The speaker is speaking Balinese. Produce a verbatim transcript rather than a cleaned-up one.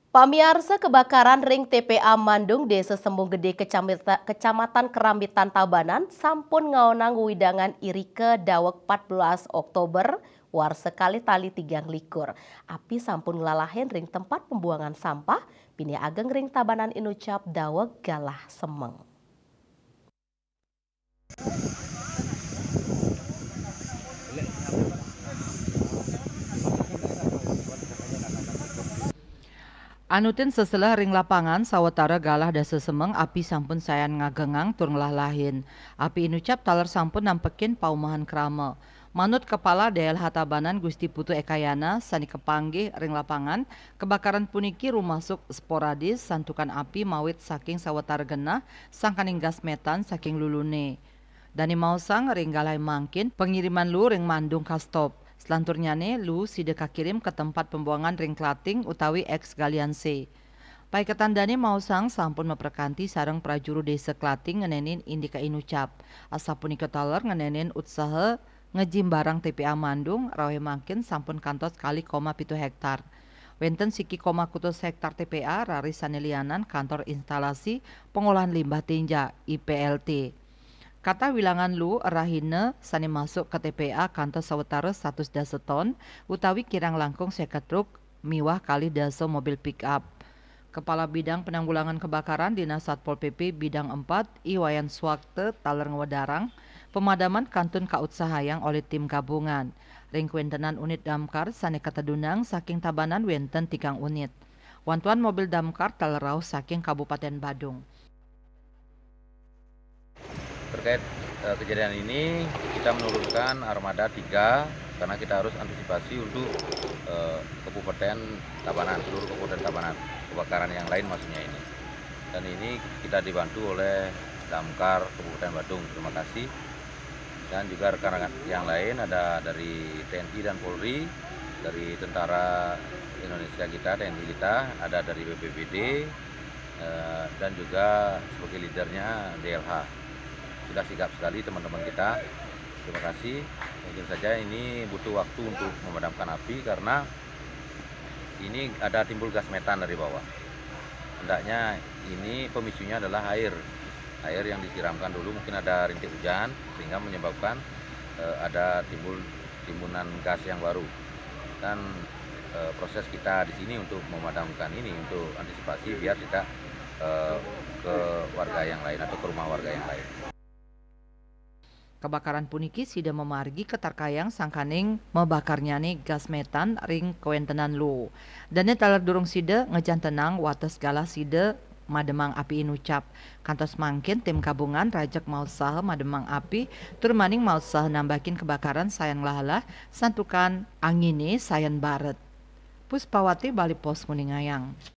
Pamiarsa, kebakaran ring T P A Mandung, Desa Sembung Gede, Kecamita-, Kecamatan Kerambitan, Tabanan, sampun ngaonang wewidangan irika daweg empat belas Oktober, warsa kalih tali tigang likur. Api sampun nglalahin ring tempat pembuangan sampah, Bini Ageng ring Tabanan Inucap daweg galah semeng. Anutin seselah ring lapangan, sawatara galah dasa semeng api sampun sayan ngagengang tur nglalahin. Api inucap taler sampun nampekin paumahan krama. Manut Kepala D L H Tabanan Gusti Putu Ekayana sane kapanggih ring lapangan, kebakaran puniki rumasuk sporadis santukan api mawit saking sawatara genah sangkaning gas metan saking lulune. Dane maosang ring galahé mangkin pangiriman luu ring Mandung kastop. Selanturnyane luu sida kakirim ka tempat pembuangan ring Klating utawi eks galian C. Paiketan dane maosang sampun maprakanti sareng prajuru Desa Klating ngenenin indika inucap. Asapunika taler ngenenin utsaha ngejimbarang T P A Mandung, raweh mangkin sampun kantos kalih koma pitu hektar. Wenten siki koma kutus hektar T P A raris sane lianan kantor instalasi pengolahan limbah tinja, I P L T. Katah wilangan luu rahina sane masuk ka T P A kantos sawatara satus dasa ton utawi kirang langkung seket truk miwah kalih dasa mobil pick up. Kepala Bidang Penanggulangan Kebakaran Dinas Satpol P P Bidang empat, I Wayan Swakta, taler ngwedarang, pemadaman kantun kautsahayang olih tim gabungan. Ring kawentenan unit damkar sane katedunang saking Tabanan wenten tigang unit. Wantuan mobil damkar taler rauh saking Kabupaten Badung. Terkait, eh, kejadian ini, kita menurunkan armada tiga karena kita harus antisipasi untuk, eh, Kabupaten Tabanan, seluruh Kabupaten Tabanan, kebakaran yang lain maksudnya ini. Dan ini kita dibantu oleh Damkar Kabupaten Badung, terima kasih. Dan juga rekan-rekan yang lain, ada dari T N I dan Polri, dari Tentara Indonesia kita, T N I kita, ada dari B P B D, eh, dan juga sebagai leadernya D L H. Sudah sigap sekali teman-teman kita. Terima kasih. Mungkin saja ini butuh waktu untuk memadamkan api karena ini ada timbul gas metan dari bawah. Hendaknya ini pemicunya adalah air. Air yang disiramkan dulu, mungkin ada rintik hujan sehingga menyebabkan, eh, ada timbul timbunan gas yang baru. Dan, eh, proses kita di sini untuk memadamkan ini, untuk antisipasi biar tidak, eh, ke warga yang lain atau ke rumah warga yang lain. Kebakaran puniki sida mamargi katarkayang sangkaning mabakarnyane gas metan ring kawentenan luu. Dane taler durung sida ngejantenang wates galah sida mademang api inucap. Kantos mangkin tim gabungan rajeg mautsaha mademang api tur maning mautsaha nambakin kebakaran sayan nglalah santukan angine sayan baret. Puspawati, Bali Post, nguningayang.